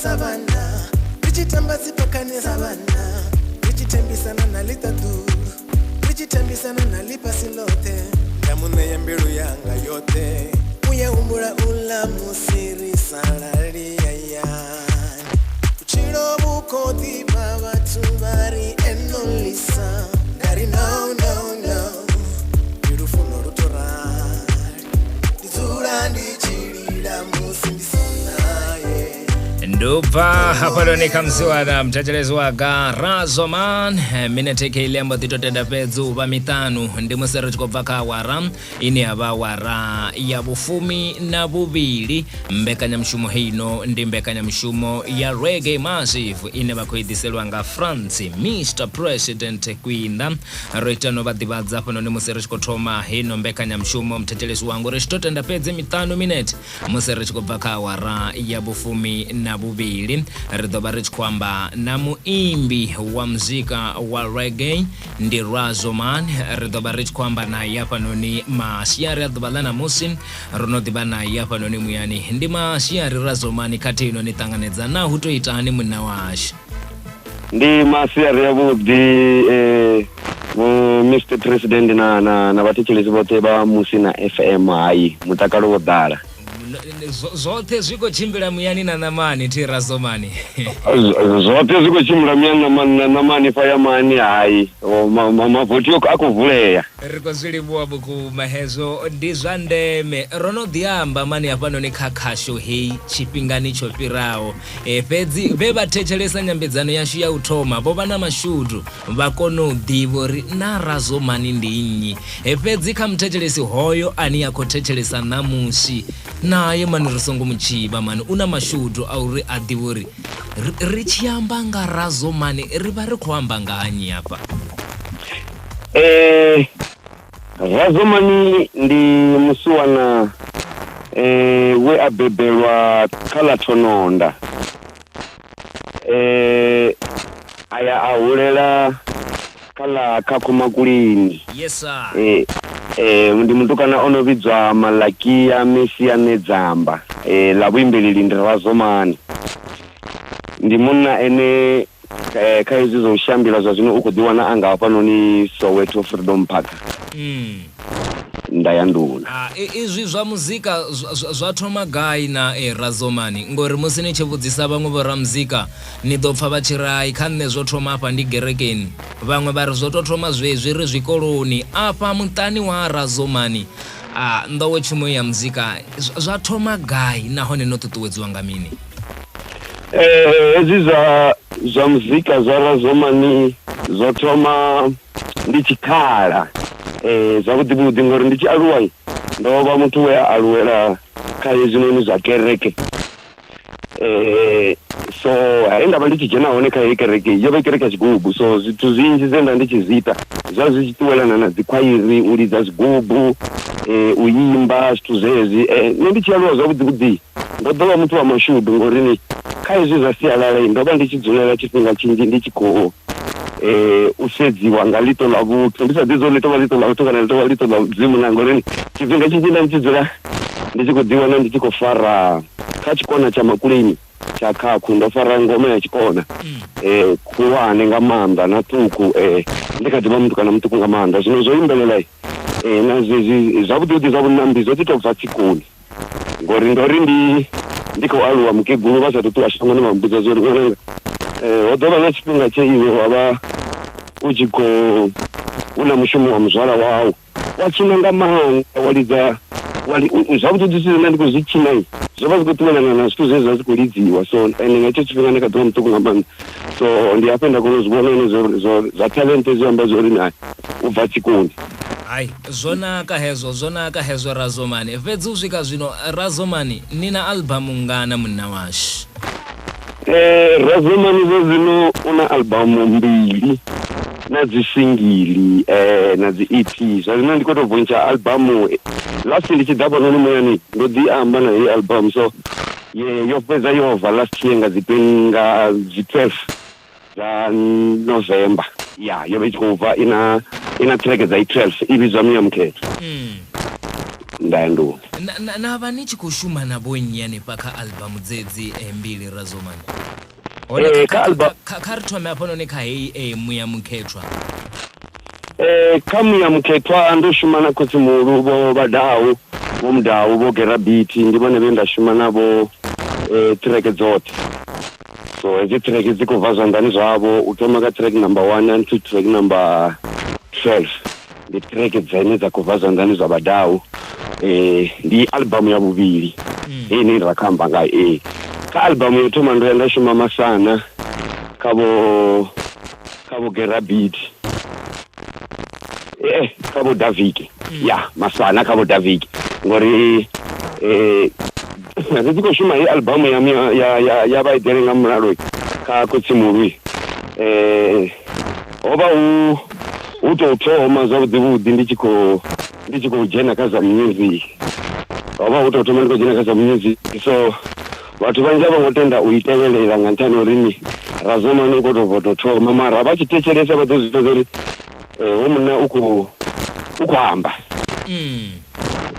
Sa vhana ri tshi tamba dzipakhani, sa vhana ri tshi tambisana na ḽiṱaḓulu, ri tshi tambisana na ḽifhasi ḽoṱhe. Nda mu ṋea mbilu yanga yoṱhe, uya humbula uḽa musi ri sa lali hayani. Vhutshilo vhu khou ḓifha, vhathu vha ri eno lisa. Nda ri no, no, no, ndi lufuno lu to rali. Ndi dzula ndi tshi lila musi ndi si naye. Ndi u bva hafhanoni kha musiwana muthetshelesi wanga Razoman, minete kheili ya mbo ḓi to tenda fhedzi u vha 5, ndi musi ri tshi khou bva kha awara ine ya vha awara ya 12. Mbekanyamushumo heino ndi mbekanyamushumo ya Reggae Massive ine vha khou i ḓiselwa nga France Mr President Kwinda. Ro ita no vha ḓivhadza hafhanoni musi ri tshi khou thoma heino mbekanyamushumo, muthetshelesi wangu, ri tshi to tenda fhedzi 5 minete musi ri tshi khou bva kha awara ya 12, ri ḓo vha ri tshi khou amba na muimbi wa muzika wa reggae, ndi Razoman. Ri ḓo vha ri tshi khou amba naye hafhanoni masiari a ḓuvha ḽa ṋamusi. Ro no ḓivha naye hafhanoni muyani. Ndi masiari Razomani, khathihi no ni ṱanganedza na hu to ita hani munna washu? Ndi masiari avhuḓi vho Mr President na vhathetshelesi vhoṱhe vha Musina FM. Hai, mutakalo wo ḓala. Zwoṱhe zwi khou tshimbila muyani na ṋamani thi Razomani? Zwoṱhe zwi khou tshimbila muyani na ṋamani fhayamani. Hai, mavothi a khou vulea. Ri khou zwi livhuwa vhukuma, hezwo ndi zwa ndeme. Ro no ḓi amba mani hafhanoni kha khasho heyi tshifhingani tsho fhiraho. Fhedzi vhe vha thetshelesa nyambedzano yashu ya u thoma vho vha na mashudu, vha kona u ḓivha uri na Razomani ndi nnyi. Fhedzi kha muthetshelesi hoyo ane a khou thetshelesa ṋamusi, naye mani ri songo mu tshivha mani, u na mashudu a uri a ḓivhe uri ri tshi amba nga Razomani ri vha ri khou amba nga ha nnyi hafha. Razomani ndi musiwana we a bebelwa kha ḽa Thononda, a ya a hulela kha ḽa Khakhumakulini. Yes sir. Ndi mutukana o no vhidzwa Malakia Mesia Nedzamba, ḽa vhuimbeleli ndi Razomani. Ndi munna ene kha hezwi zwa u shambila zwa zwino u khou ḓiwana a nga hafhanoni Soweto Freedom Park. Nda ya nduna. Ah, izwi zwa muzika zwa thoma gai na Razomani? Ngori musi ni tshi vhudzisa vhaṅwe vho ramuzika ni ḓo pfa vha tshi ri hai, kha nṋe zwo thoma afha ndi gerekeni. Vhaṅwe vha ri zwo tou thoma zwezwi ri zwikoloni. Afha muṱani wa Razomani, ah, nḓowetshumo ya muzika zwa thoma gai nahone no ṱuṱuwedziwa nga mini? Hezwi zwa muzika zwa Razomani zwo thoma ndi tshikhala zwavhuḓi vhuḓi, ngori ndi tshi aluwa ndo vha muthu we a aluwela kha hezwinoni zwa kereke. So he nda vha ndi tshi dzhena hone kha heyi kereke, yo vha i kereke ya tshigubu, so zwithu zwinzhi zwe nda ndi tshi zwi ita zwa zwi tshi ṱuwelana na dzi khwairi, u lidza zwigubu, u imba, zwithu zwezwi. Nṋe ndi tshi aluwa zwavhuḓi vhuḓi ndo ḓo vha muthu wa mashudu, ngori ni kha hezwi zwa sialala ndo vha ndi tshi dzulela tshifhinga tshinzhi ndi tshi khou u sedziwa nga ḽiṱo ḽa vhuthu, ndi sa ḓivhi zwa uri ḽi tou vha ḽiṱo ḽa vhuthu kana ḽi tou vha ḽiṱo ḽa mudzimu na, ngori tshifhinga tshinzhi nda ndi tshi dzula ndi tshi khou ḓiwana ndi tshi khou fara kha tshikona tsha Makuleni tsha Khakhu, ndo fara ngoma ya tshikona khulwane nga maanḓa na ṱhukhu, ndi kha ḓivha mutukana muṱuku nga maanḓa. Zwino zwo imbelela na zwezwi zwavhuḓi vhuḓi zwa vhunambi zwo ḓi tou bva tsikoni, ngori ndo ri ndi khou aluwa mukegulu vha sa ṱuwa shangoni vha mbudza zwa uri ṅwananga, ho ḓo vha na tshifhinga tshe iwe wa vha u tshi khou u na mushumo wa muzwala wau, wa tshina nga maanḓa, wa lidza wa li, zwavhuḓi vhuḓi zwithu zwine nda ndi khou zwi tshina zwo vha zwi khou ṱuwelana na zwithu zwe zwa zwi khou lidziwa. So ende nga hetsho tshifhinga ndi kha ḓivha muṱuku nga maanḓa, so ndi hafho nda kona u zwi vhona hone zwa talent zwi amba zwori na u bva tsikoni. Hai, zwo naka hezwo, zwo naka hezwo Razomani. Fhedzi u swika zwino Razomani ni na albamu ngana munna washu? Razomani zwa zwino u na albamu mbili na dzi singili na dzi EP. Zwa zwino ndi khou tou vontsha albamu, last ndi tshi ḓa fhanoni muyani ndo ḓi amba na heyi albamu, so yo fhedza yo bva last year nga dzi nga dzi 12 dza November. Ya yo vha i tshi khou bva ina track dza i 12, i vhidzwa Muya Mukhethwa. Nda ya nḓuni. Na, na vha ni tshi khou shuma na vho nnyi hanefha kha albamu dzedzi mbili Razomani? Hone Eh, kha, kha kha, album kha, kha ri thome hafhanoni kha heyi Muya Mukhethwa. Kha Muya Mukhethwa ndo shuma na khotsimuhulu Vho Vhadau, Vho Mudau, Vho Gerabithi, ndi vhone vhe nda shuma navho ṱhireke dzoṱhe. So hedzi ṱhireke dzi khou bva zwanḓani zwavho u thoma kha track number 1 until track number 12. Ndi track dzine dza khou bva zwanḓani zwa Vhadau. Ndi album ya vhuvhili heyi ine ra khou amba ngayo. Ee, kha album yo thoma ndo ya nda shuma Masana kha vho kha vho Gerabiti kha vho Daviki ya Masana kha vho Daviki ngori ri tshi khou shuma heyi album ya ya ya ya vha eḓele nga mulalo kha Khotsimulwi ho vha hu hu tou thoma zwavhuḓi vhuḓi ndi tshi khou ndi tshi khou dzhena kha zwa music ho vha hu tou thoma ndi khou dzhena kha zwa music so vhathu vhanzhi a vho ngo tenda u i tevhelela nga nṱhani ha uri ni Razomani u khou tou bva u tou thoma mara vha tshi thetshelesa vha ḓo zwi pfesa uri hoyu munna u khou u khou amba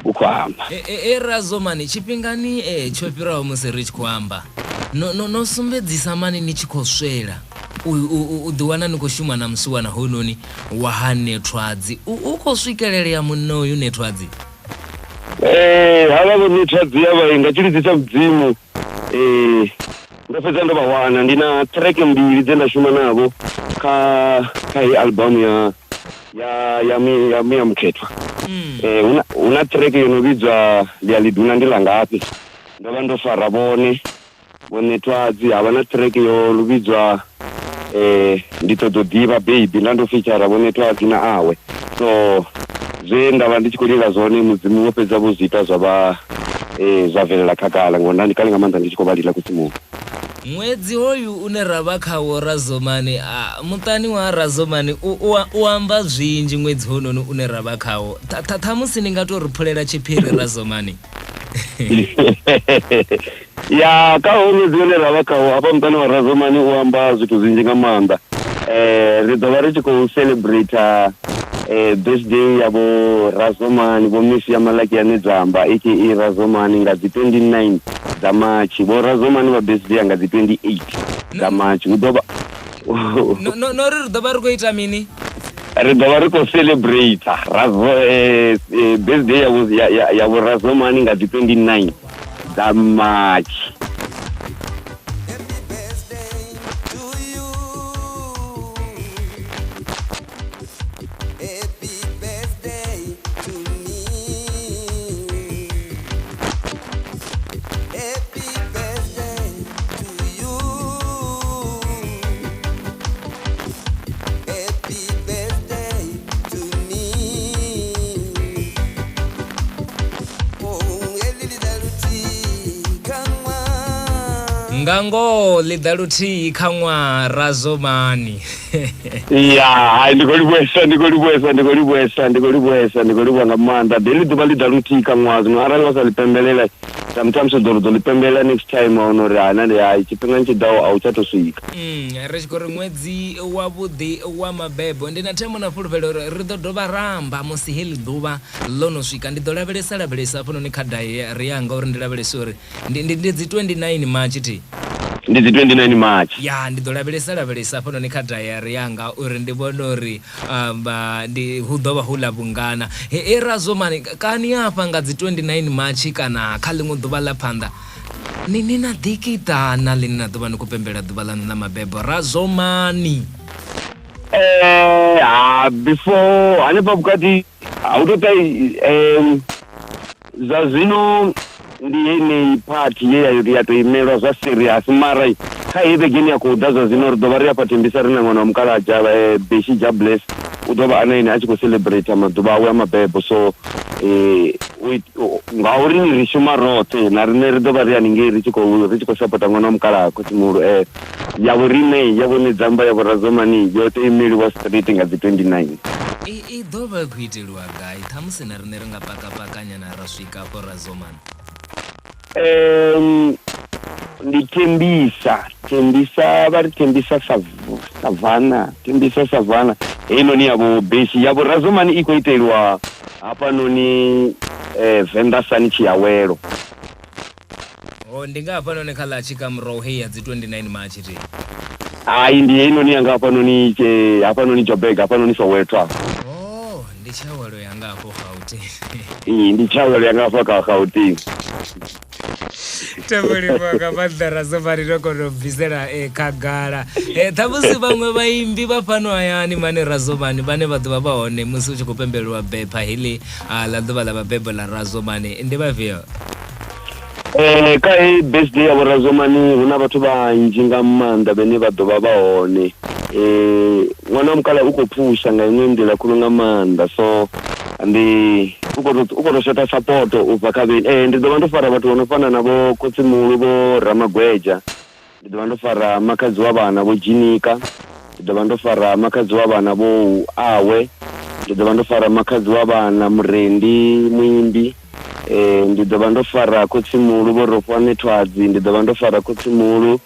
u khou amba. E Razomani tshifhingani tsho fhiraho musi ri tshi khou amba no no no sumbedzisa mani ni tshi khou swela u u u ḓiwana ni khou shuma na musiwana hoyunoni wa ha Nethwadzi u u khou swikelelea munna uyu Nethwadzi? Ee, havha vho Nethwadzi havha nga tshilidzi tsha Mudzimu ndo fhedza ndo vha wana ndi na track mbili dze nda shuma navho kha kha heyi album ya ya ya ya Muya Mukhethwa. Huna huna track yo no vhidzwa Ḽi a ḽi duna ndi ḽa ngafhi ndo vha ndo fara vhone Vho Nethwadzi havha na track yo vhidzwa Ndi ṱoḓa u ḓivha baby nda ndo feature Vho Nethwadzi na Awe so zwe nda vha ndi tshi khou lila zwone mudzimu vho fhedza vho zwi ita zwa vha zwa bvelela khagala ngori nda ndi kale nga maanḓa ndi tshi khou vha lila kusimuni. Ṅwedzi hoyu une ra vha khawo Razomani, muṱani wa Razomani u, u, u amba zwinzhi ṅwedzi hounoni une ra vha khawo. Ṱhamusi ni nga tou ri phulela tshiphiri Razomani. Ya kha hoyu ṅwedzi une ra vha khawo hafha muṱani wa Razomani u amba zwithu zwinzhi nga maanḓa. Ri ḓo vha ri tshi khou celebrate birthday ya vho Razomani vho Misi ya Malakia Nedzamba aka Razomani nga dzi 29 dza Matshi. Vho Razomani vha birthday nga dzi 28 dza Matshi. Hu ḓo vha No, no, no ri ri ḓo vha ri khou ita mini? Ri ḓo vha ri khou celebrate Razo birthday ya vho ya, ya, ya vho Razomani nga dzi 29 dza March. Happy birthday to you. Happy birthday to me. Happy birthday to you. Happy birthday to me. Oh, heḽi ḽi ḓa luthihi kha ṅwaha. Nga ngoho ḽi ḓa luthihi kha ṅwaha Razomani. Ya, hai ndi khou livhuwesa, ndi khou livhuwesa, ndi khou livhuwesa, ndi khou livhuwesa, ndi khou livhuwa nga maanḓa. Ḓe ḽi ḓuvha ḽi ḓa luthihi kha ṅwaha, zwino arali wa sa ḽi pembelela sometimes u ḓo ri ḓo ḽi pembelela next time wa wana uri hai na ndi hai tshifhingani tshi ḓaho a u tsha tou swika. Ri tshi khou ri ṅwedzi wavhuḓi wa mabebo ndi na themo na fhulufhelo uri ri ḓo dovha ra amba musi heḽi ḓuvha ḽo no swika. Ndi ḓo lavhelesa lavhelesa hafhanoni kha dairy yanga uri ndi lavhelese uri ndi, ndi, ndi dzi 29 March thi? Ndi dzi 29 March. Ya, ndi ḓo lavhelesa lavhelesa hafhanoni kha dairy yanga uri ndi vhone uri um, ndi hu ḓo vha hu ḽa vhungana. He, he razwo mani kani hafha nga dzi 29 March kana kha ḽiṅwe ḓuvha ḽa phanḓa ni ni na ḓikiṱa na ḽine na ḓo vha ni khou pembela ḓuvha ḽaṋu ḽa mabebo razwo mani. Ha before hanefha vhukati ha u tou ta zwa zwino ndi yeneyi party ye ya ya tou imelwa zwa serious mara kha heyi vhege ine ya khou ḓa zwa zwino ri ḓo vha ri afha Thembisa ri na ṅwana wa mukalaha Beshi Jabless u ḓo vha a na ene a tshi khou celebrate maḓuvha awe a mabebo so ngauri ri shuma roṱhe na riṋe ri ḓo vha ri haningei ri tshi khou ri tshi khou sapota ṅwana wa mukalaha khotsimuhulu ya vho riṋe ya vho Nedzamba ya vho Razomani yo tou imeliwa straight nga dzi 29. I i ḓo vha i khou iteliwa gai? Ṱhamusi na riṋe ri nga pakapakanyana ra swika afho Razomani. Ndi Thembisa, Thembisa vha ri Thembisa Savannah, Thembisa Savannah heinoni ya vho Beshi ya vho Razomani i khou iteliwa hafhanoni. Venḓa Sun Tshiawelo. O ndi nga hafhanoni kha ḽa Tshikamuroho heyi ya dzi 29 March ti. Hai ndi heinoni yanga hafhanoni tje hafhanoni Joburg hafhanoni Soweto afha. Oh, ndi tshiawelo yanga hafho Gauteng. Ee ndi tshiawelo yanga hafha kha Gauteng. Tevholiwa nga maanḓa Razomani ro kona u bvisela eh, khagala. Eh, ṱhamusi vhaṅwe vhaimbi vha fhano hayani mane Razomani vhane vha ḓovha vha hone musi hu tshi khou pembelelwa bepha heḽi ah, ḽa ḓuvha ḽa mabebo ḽa Razomani ndi vhafhio? Eh, kha heyi birthday ya vhorazomani hu na vhathu vhanzhi nga maanḓa vhane vha ḓovha vha hone eh, ṅwana wa mukala u khou phusha nga iṅwe nḓila khulu nga maanḓa so ndi u khou tou- u khou tou shotha support u bva kha vheni eh, ndi ḓo vha ndo fara vhathu vho no fana na vho khotsimulu vho ramagweja ndi ḓo vha ndo fara makhadzi wa vhana vho dzhinika ndi ḓo vha ndo fara makhadzi wa vhana vho awe ndi ḓo vha ndo fara makhadzi wa vhana murendi muimbi eh, ndi ḓo vha ndo fara khotsimulu vho rofhane thwadzi ndi ḓo vha ndo fara khotsimulu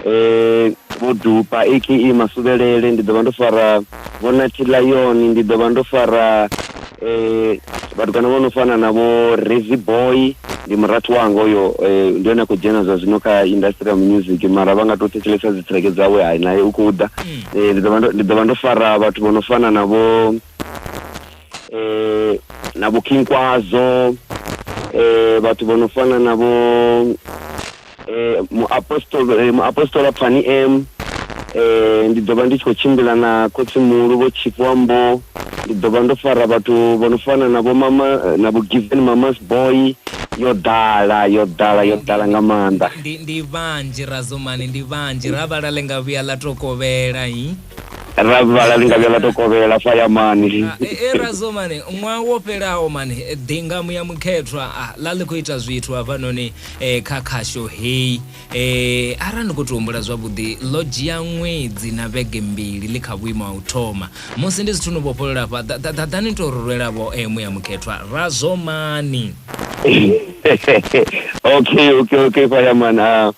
eh, vho dupa aka masuvhelele ndi ḓo vha ndo fara vho nathi lion ndi ḓo vha ndo fara eh, vhatukana vho no fana na vho Rezi Boy ndi murathu wanga uyo eh, ndi hone a khou dzhena zwa zwino kha industry ya music mara vha nga to thetshelesa dzi track dzawe hai naye u khou ḓa eh, ndi ḓo vha ndo- ndi ḓo vha ndo fara vhathu vho no fana na vho eh, na vho King Kwazo eh, vhathu vho no fana na vho eh, muapostolo eh, muapostola Pfani M eh, ndi ḓo vha ndi tshi khou tshimbila na khotsimulu vho Tshifwambo ndi ḓo vha ndo fara vhathu vho no fana na vho mama na vho Given Mama's Boy yo ḓala yo ḓala yo ḓala nga maanḓa Ndi ndi vhanzhi Razomani ndi vhanzhi ra vhala ḽi nga vhuya ḽa to kovhela hi. Ra vhala ḽi nga vhuya ḽa to kovhela fayamani. Ah, e, e Razomani ṅwaha wo fhelaho mani ḓinga muya mukhethwa ah, ḽa ḽi khou ita zwithu hafhanoni eh, kha khasho heyi eh, arali ndi khou tou humbula zwavhuḓi ḽo dzhia ṅwedzi na vhege mbili ḽi kha vhuimo ha u thoma musi ndi zwithu no vhofholola hafha ḓaḓani tou ri rwela-vho eh, muya mukhethwa Razomani. Okay okay okay fayamani ah.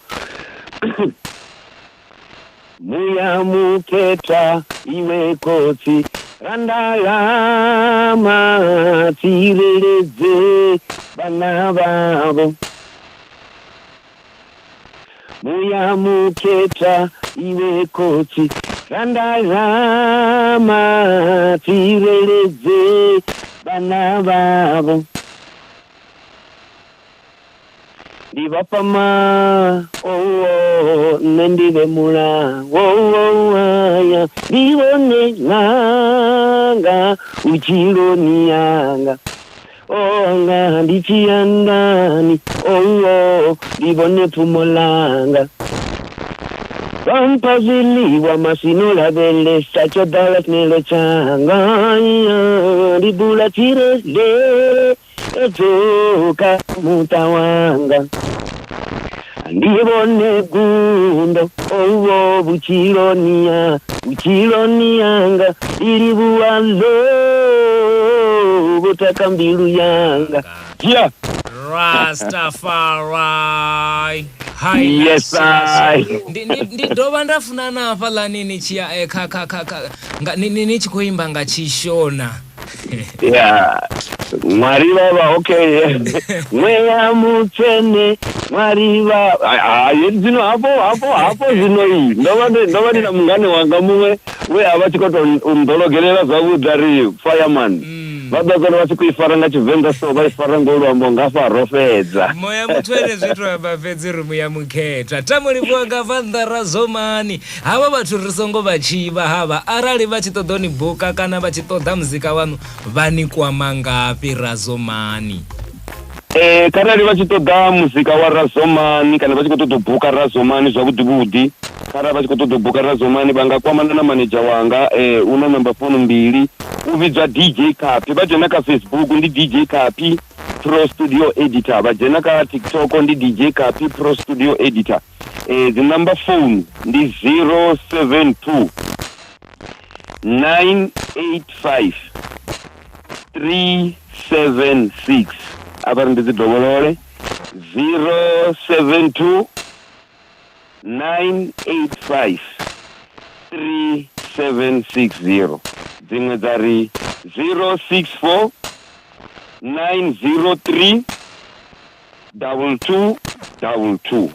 Muya mukhethwa iwe khotsi randalama tsireledze vhana vhavho Muya mukhethwa iwe khotsi randalama tsireledze vhana vhavho Ndi vha fha ma oh, oh, nṋe ndi vhe mulawo oh, aya ndi vhone ṅanga vhutshiloni yanga oh, nga ndi tshi ya nḓani oh, oh, ndi vhone pfumo ḽanga vha mpha zwiḽiwa maswino lavhelesa tsho ḓala tshimelo tshanga ndi bula tsirele Edzo kha muṱa wanga ndi vhone gundo ouvho vhutshiloni ya vhutshiloni yanga ndi livhuwa ḽo vho taka mbilu yanga yeah. Rastafari. Hai, Yes, I. Ndi ndi ndi dovha nda funa na hafhaḽani ni tshi ya eh, kha kha kha kha nga ni ni ni tshi khou imba nga tshishona. Yeah. Mwari vava okay mweya mutsvene mwari va hayi zwino hafho hafho hafho zwino iyi ndo vha ndi ndo vha ndi na mungane wanga muṅwe we a vha tshi khou tou ndologelela zwavhuḓi a ri fireman vha ḓo kona vha tshi khou i fara nga tshivenḓa so vha i fara ngo luambo nga fha ro fhedza Muya mutswene zwi to amba fhedzi ri muya mukhethwa. Tamo livhuwa nga vhanḓa ra zomani. Havha vhathu ri songo vha tshivha havha arali vha tshi ṱoḓa u ni buka kana vha tshi ṱoḓa muzika waṋu vha ni kwama ngafhi Razomani? Eh, kharali vha tshi ṱoḓa muzika wa Razomani kana vha tshi khou ṱoḓa u buka Razomani zwavhuḓi vhuḓi, kharali vha tshi khou ṱoḓa u buka Razomani vha nga kwamana na manedzha wanga eh, u na namba founu mbili u vhidzwa DJ Khapi. Vha dzhena kha Facebook ndi DJ Khapi Pro Studio Editor, vha dzhena kha TikTok ndi DJ Khapi Pro Studio Editor. Eh, dzi number phone ndi 072 985 376 a ri ndi dzi dovholole 072 985 3760 dziṅwe dza ri 064 903 22 22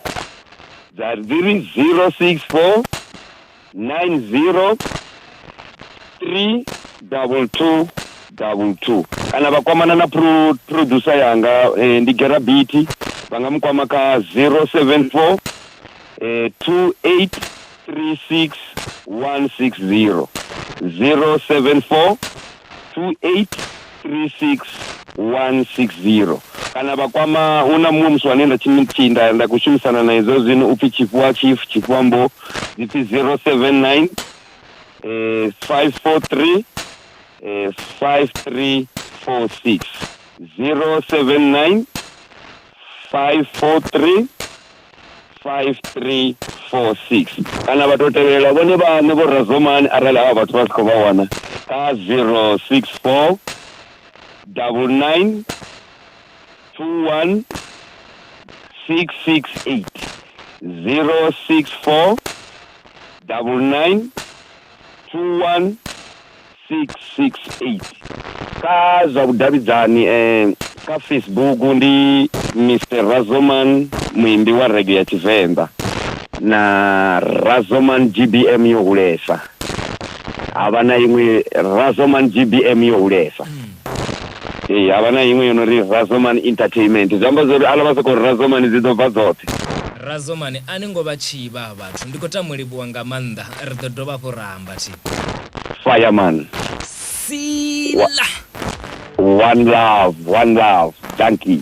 dza dzi ri 064 90 3 22 22 kana vha kwamana na pro, producer yanga eh, ndi Gerabiti vha nga mu kwama kha 074 eh, 28 36 160 074 28 36 160 kana vha kwama hu na muṅwe musi wane nda tshi nda nda khou shumisana naye zwa zwino upfhi Tshifhiwa Chief Tshifhiwa Mbo dzi pfhi 079 eh, 543 eh, 5346 079 543 5346 kana vha tou tevhelela vhone vhaṋe vho Razomani arali havha vhathu vha si khou vha wana kha 064 99 21 668 064 99 21 668 kha zwa vhudavhidzani eh, kha Facebook ndi Mr Razoman muimbi wa reggae ya Tshivenḓa na Razoman GBM yo hulesa havha na iṅwe Razoman GBM yo hulesa ee havha na iṅwe yo no ri Razoman Entertainment zwi amba zwori aḽa vha soko Razoman dzi ḓo bva dzoṱhe. Razomani a ni ngo vha tshivha vhathu ndi khou tama u livhuwa nga maanḓa ri ḓo dovha hafhu ra amba thi. Fireman. Sila. One love, one love. Dankie.